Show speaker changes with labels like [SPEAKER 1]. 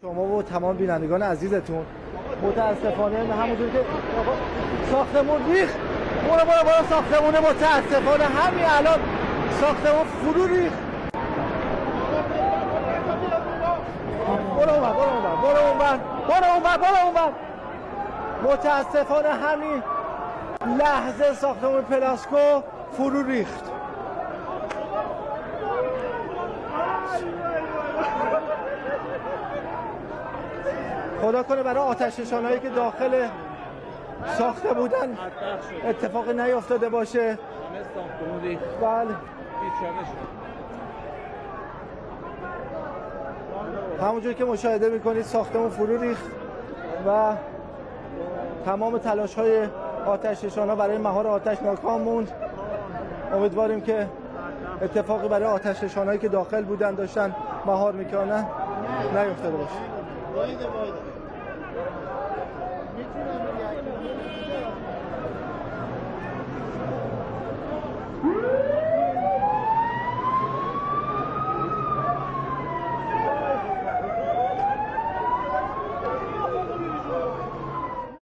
[SPEAKER 1] شما و تمام بینندگان عزیزتون، متاسفانه همونجور که ساختمون ریخت، برو برو برو ساختمون، متاسفانه همین الان ساختمون فرو ریخت. برو اونور، برو اونور، برو اونور، برو اونور، برو اونور. متاسفانه همین لحظه ساختمون پلاسکو فرو ریخت. خدا کنه برای آتش نشانهایی که داخل ساخته بودن اتفاقی نیافتاده باشه. بله، همونجور که مشاهده میکنید ساختمون فرو ریخت و تمام تلاش های آتش نشان‌ها برای مهار آتش ناکام موند. امیدواریم که اتفاقی برای آتش نشانهایی که داخل بودن داشتن مهار میکنن نیفتاده باشه.